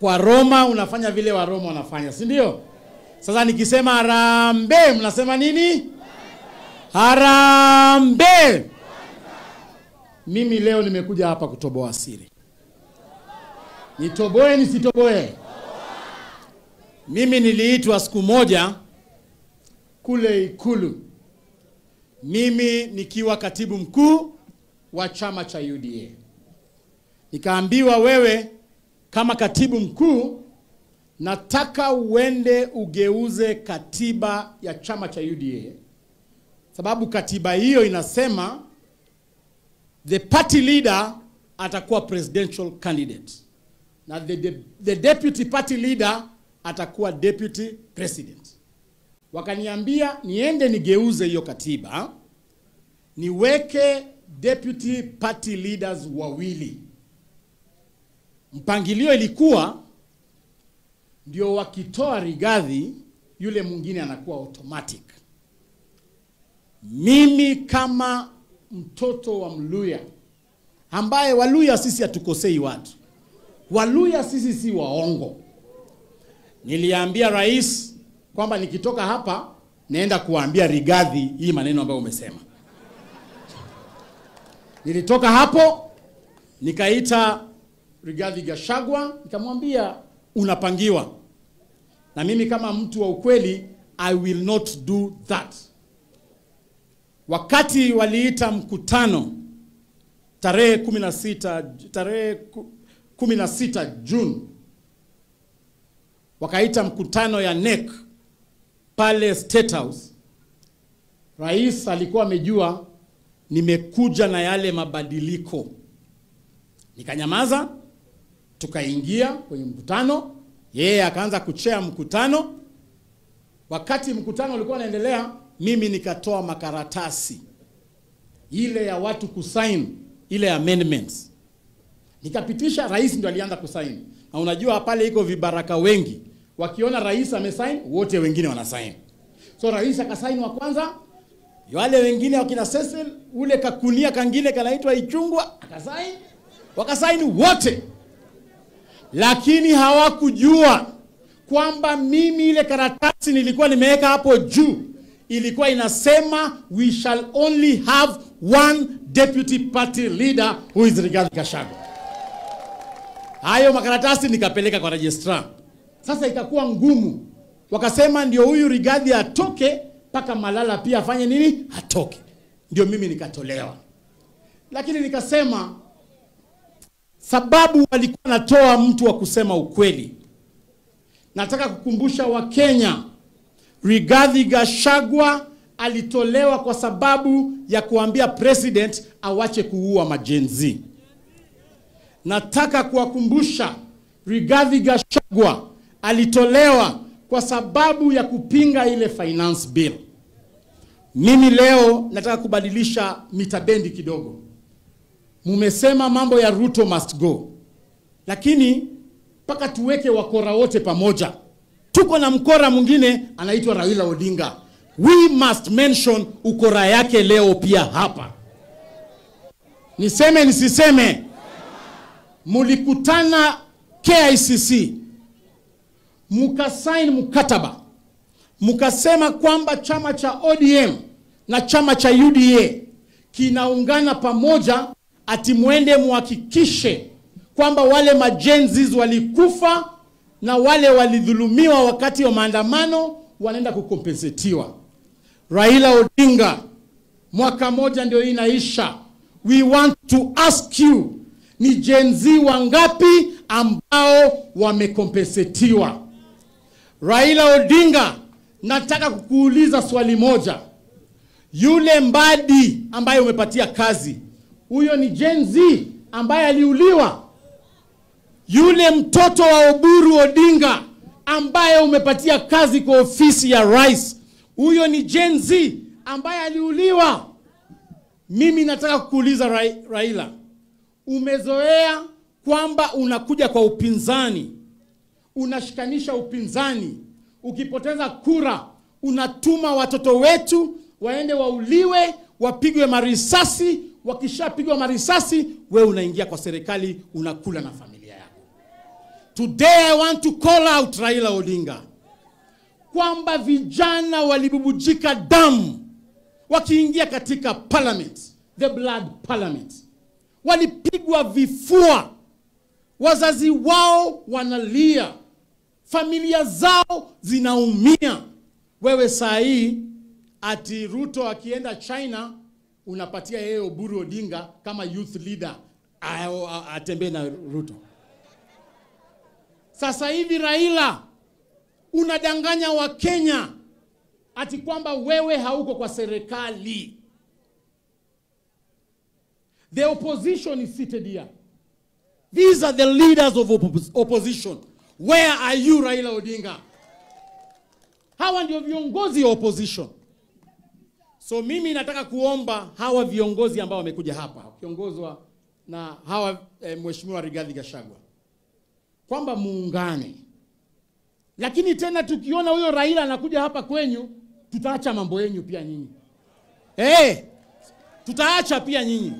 kwa Roma unafanya vile wa Roma wanafanya, si ndio? Sasa nikisema harambee mnasema nini? Harambee! Mimi leo nimekuja hapa kutoboa siri. Nitoboe nisitoboe? Mimi niliitwa siku moja kule Ikulu, mimi nikiwa katibu mkuu wa chama cha UDA. Nikaambiwa, wewe kama katibu mkuu nataka uende ugeuze katiba ya chama cha UDA, sababu katiba hiyo inasema the party leader atakuwa presidential candidate na the deputy party leader atakuwa deputy president. Wakaniambia niende nigeuze hiyo katiba, niweke deputy party leaders wawili. Mpangilio ilikuwa ndio wakitoa Rigathi yule mwingine anakuwa automatic. Mimi kama mtoto wa Mluya, ambaye Waluya sisi hatukosei watu, Waluya sisi si waongo, niliambia rais kwamba nikitoka hapa naenda kuambia Rigathi hii maneno ambayo umesema. Nilitoka hapo nikaita Rigathi Gachagua, nikamwambia unapangiwa, na mimi kama mtu wa ukweli I will not do that. Wakati waliita mkutano tarehe 16 June, wakaita mkutano ya NEC pale State House. Rais alikuwa amejua nimekuja na yale mabadiliko. Nikanyamaza, tukaingia kwenye mkutano, yeye akaanza kuchea mkutano. Wakati mkutano ulikuwa unaendelea, mimi nikatoa makaratasi ile ya watu kusign ile amendments. Nikapitisha, rais ndio alianza kusign. Na unajua pale iko vibaraka wengi, wakiona rais amesign wote wengine wanasign. So rais akasign wa kwanza, wale wengine wakina Cecil, ule kakunia kangine kanaitwa Ichungwa akasign, wakasign wote. Lakini hawakujua kwamba mimi ile karatasi nilikuwa nimeweka hapo juu ilikuwa inasema we shall only have one deputy party leader who is Rigathi Gachagua. Hayo makaratasi nikapeleka kwa registrar. Sasa ikakuwa ngumu. Wakasema ndio huyu Rigathi atoke paka Malala pia afanye nini? Atoke. Ndio mimi nikatolewa. Lakini nikasema sababu walikuwa natoa mtu wa kusema ukweli. Nataka kukumbusha Wakenya, Rigathi Gachagua alitolewa kwa sababu ya kuambia president awache kuua majenzi. Nataka kuwakumbusha Rigathi Gachagua alitolewa kwa sababu ya kupinga ile finance bill. Mimi leo nataka kubadilisha mitabendi kidogo. Mumesema mambo ya Ruto must go, lakini paka tuweke wakora wote pamoja. Tuko na mkora mwingine anaitwa Raila Odinga. We must mention ukora yake leo pia hapa. Niseme nisiseme? Mulikutana KICC, mukasign mkataba, mukasema kwamba chama cha ODM na chama cha UDA kinaungana pamoja, ati muende muhakikishe kwamba wale majenziz walikufa na wale walidhulumiwa wakati wa maandamano wanaenda kukompensetiwa. Raila Odinga, mwaka moja ndio inaisha. We want to ask you, ni Gen Z wangapi ambao wamekompensetiwa? Raila Odinga, nataka kukuuliza swali moja. Yule Mbadi ambaye umepatia kazi, huyo ni Gen Z ambaye aliuliwa? Yule mtoto wa Oburu Odinga ambaye umepatia kazi kwa ofisi ya rais, huyo ni Gen Z ambaye aliuliwa? Mimi nataka kukuuliza Raila, umezoea kwamba unakuja kwa upinzani, unashikanisha upinzani, ukipoteza kura unatuma watoto wetu waende wauliwe, wapigwe marisasi. Wakishapigwa marisasi, wewe unaingia kwa serikali, unakula na familia yako. Today I want to call out Raila Odinga kwamba vijana walibubujika damu wakiingia katika parliament, the blood parliament. Walipigwa vifua, wazazi wao wanalia, familia zao zinaumia. Wewe saa hii ati Ruto akienda China unapatia yeye Oburu Odinga kama youth leader atembee na Ruto. Sasa hivi Raila unadanganya wa Kenya ati kwamba wewe hauko kwa serikali. The opposition is seated here. These are the leaders of opposition. Where are you, Raila Odinga? Hawa ndio viongozi wa opposition. So mimi nataka kuomba hawa viongozi ambao wamekuja hapa, wakiongozwa na hawa Mheshimiwa Rigathi Gachagua, kwamba muungane. Lakini tena tukiona huyo Raila anakuja hapa kwenyu, tutaacha mambo yenu pia nyinyi. Tutaacha pia nyinyi.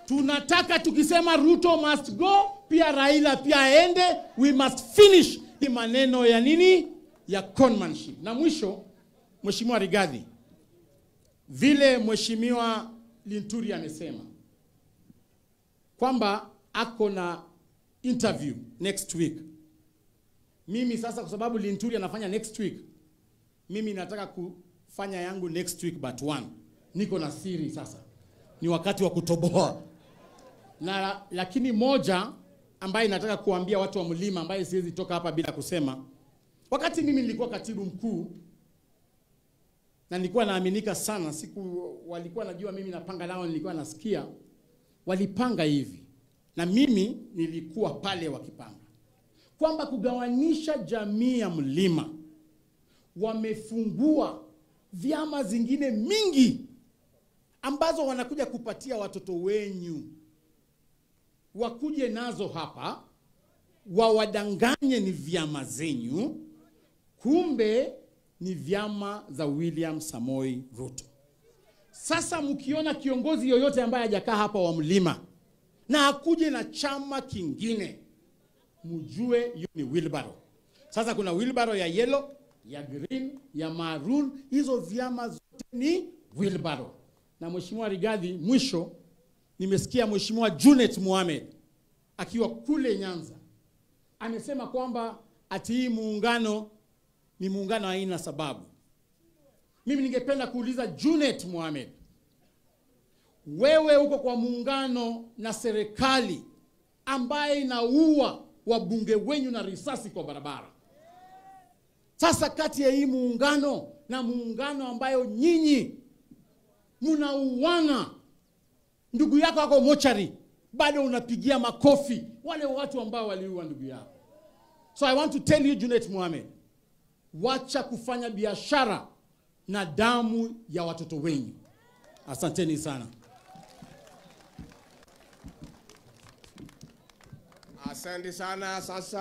Tunataka tukisema Ruto must go, pia Raila pia aende. We must finish hii maneno ya nini? Ya conmanship. Na mwisho, Mheshimiwa Rigathi, vile Mheshimiwa Linturi amesema kwamba ako na interview next week. Mimi sasa kwa sababu Linturi anafanya next week, mimi nataka kufanya yangu next week but one. Niko na siri sasa. Ni wakati wa kutoboa. Na lakini moja ambaye nataka kuambia watu wa mlima, ambaye siwezi toka hapa bila kusema. Wakati mimi nilikuwa katibu mkuu na nilikuwa naaminika sana, siku walikuwa najua mimi napanga nao, nilikuwa nasikia walipanga hivi na mimi nilikuwa pale wakipanga kwamba kugawanisha jamii ya mlima. Wamefungua vyama zingine mingi ambazo wanakuja kupatia watoto wenyu wakuje nazo hapa wawadanganye ni vyama zenyu, kumbe ni vyama za William Samoei Ruto. Sasa mkiona kiongozi yoyote ambaye hajakaa hapa wa mlima na akuje na chama kingine, mjue hiyo ni wheelbarrow. Sasa kuna wheelbarrow ya yellow, ya green, ya maroon. Hizo vyama zote ni wheelbarrow. Na Mheshimiwa Rigathi, mwisho nimesikia Mheshimiwa Junet Mohamed akiwa kule Nyanza amesema kwamba ati hii muungano ni muungano haina sababu. Mimi ningependa kuuliza Junet Mohamed, wewe uko kwa muungano na serikali ambaye inaua wabunge wenyu na risasi kwa barabara. Sasa kati ya hii muungano na muungano ambayo nyinyi mnauana, ndugu yako ako mochari, bado unapigia makofi wale watu ambao waliua ndugu yako. So I want to tell you Junet Mohamed, wacha kufanya biashara na damu ya watoto wenyu. Asanteni sana. Asante sana. Sasa